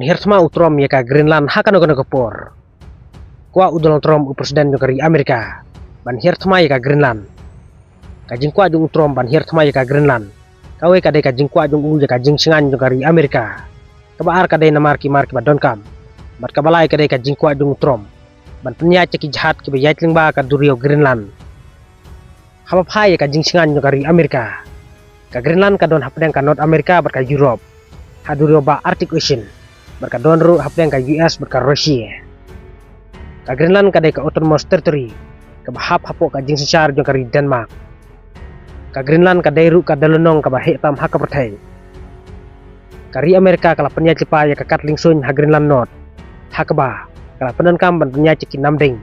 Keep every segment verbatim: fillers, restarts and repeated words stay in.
Hiar thma u Trump ïa ka Greenland ha kano kano ka por. Kwah u Donald Trump, u President jong ka ri Amerika, ban hiar thma ïa ka Greenland. Ka jingkwah jong u Trump ban hiar thma ïa ka Greenland, kawei ka dei ka jingkwah jong u ïa ka jingsngain jong ka ri Amerika. Kaba ar ka dei namar ki mar kiba donkam. Bad kaba lai ka dei ka jingkwah jong u Trump ban pynïaid ïa ki jahaj kiba ïaid lyngba ka duriaw Greenland. Haba phai ïa ka jingsngain jong ka ri Amerika, ka Greenland ka don hapdeng ka North America bad ka Europe, ha duriaw bah Arctic Ocean, bad ka don ruh hapdeng ka U S bad ka Russia. Ka Greenland ka dei ka autonomous territory kaba hap hapoh ka jingsynshar jong ka ri Denmark. Ka Greenland ka dei ruh ka daw lynnong kaba heh tam ha ka pyrthei. Ka ri Amerika ka la pynïaid lypa ïa ka kad liengsuiñ ha Greenland North, ha kaba ka la pyndonkam ban pynïaid ïa ki namding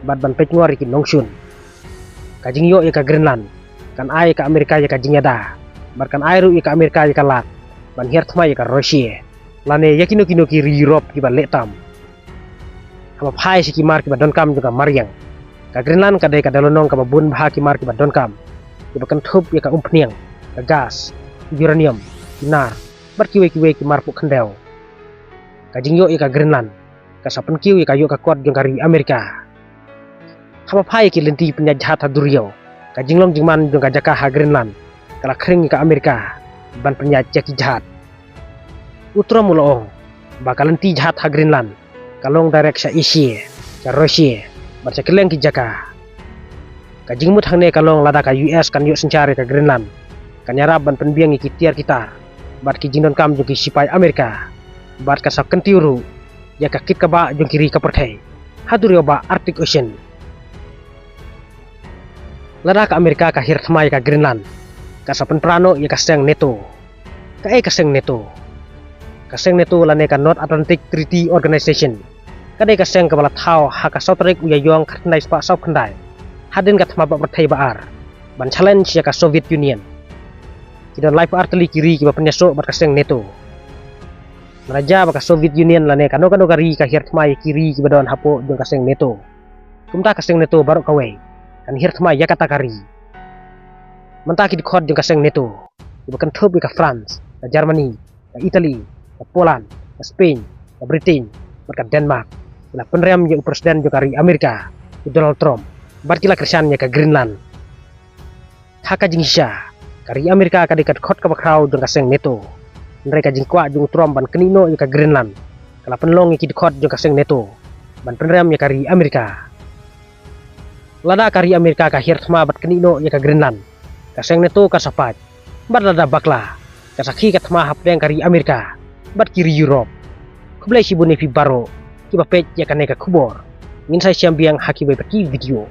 bad ban peitngor ïa ki nongshun. Ka jingïoh ïa ka Greenland kan ai ïa ka Amerika ïa ka jingïada, bad kan ai ruh ïa ka Amerika ïa ka lad ban hiar thma ïa ka Russia, lane ïa kino kino ki ri Europe kiba leh tam. Haba phai sha ki mar kiba donkam jong ka mariang, ka Greenland ka dei ka daw lynnong kaba bun bha ki mar kiba donkam, kiba kynthup ïa ka umphniang, ka gas, uranium, ki nar, bad kiwei kiwei ki mar pok khyndew. Ka jingïoh ïa ka Greenland ka sa pynkiew ïa ka ïoh ka kot jong ka ri Amerika. Haba phai ïa ki lynti pynïaid jahaj ha duriaw, ka jinglong jingman jong ka jaka ha Greenland ka la khring ïa ka Amerika ban pynïaid ïa ki jahaj. U Trump u la ong ba ka lynti jahaj ha Greenland ka long direct sha Asia, sha Russia, bad sha kylleng ki jaka. Ka jingmut hangne ka long lada ka U S kan ïoh synshar ïa ka Greenland, kan ïarap ban pynbiang ïa ki tiar ki tar bad ki jingdonkam jong ki sipai Amerika, bad ka sa kyntiew ruh ïa ka kit kaba jong ki ri ka pyrthei ha duriaw bah Arctic Ocean. Lada ka Amerika ka hiar thma ïa ka Greenland, ka sa pynpra noh ïa ka seng NATO. Kaei ka seng NATO? Ka seng NATO lane ka North Atlantic Treaty Organization ka dei ka seng kaba la thaw ha ka saw tarik u Ïaïong khatkhyndai spah saw khyndai, hadien ka thma bah pyrthei ba ar, ban challenge ïa ka Soviet Union. Ki don laiphew ar tylli ki ri kiba pynïasoh bad ka seng NATO. Lada jia ba ka Soviet Union lane kano kano ka ri ka hiar thma ïa ki ri kiba don hapoh jong ka seng NATO, kumta ka seng NATO baroh kawei kan hiar thma ïa kata ka ri. Mynta ki dkhot jong ka seng NATO, kiba kynthup ïa ka France, ka Germany, ka Italy, ka Poland, ka Spain, ka Britain, bad ka Denmark, ki la pynrem ïa u President jong ka ri Amerika, u Donald Trump, bad ki la kyrshan ïa ka Greenland. Ha ka jingshisha, ka ri Amerika ka dei ka dkhot kaba khraw jong ka seng NATO. Hynrei ka jingkwah jong u Trump ban knieh noh ïa ka Greenland ka la pynlong ïa ki dkhot jong ka seng NATO ban pynrem ïa ka ri Amerika. Lada ka ri Amerika ka hiar thma bad knieh noh ïa ka Greenland, ka seng NATO ka sa pait. Bad lada bakla, ka sa khie ka thma hapdeng ka ri Amerika bad ki ri Europe. Khublei shibun ïa phi baroh kiba peit ïa kane ka khubor. Ngin sa ïashem biang ha kiwei pat ki video.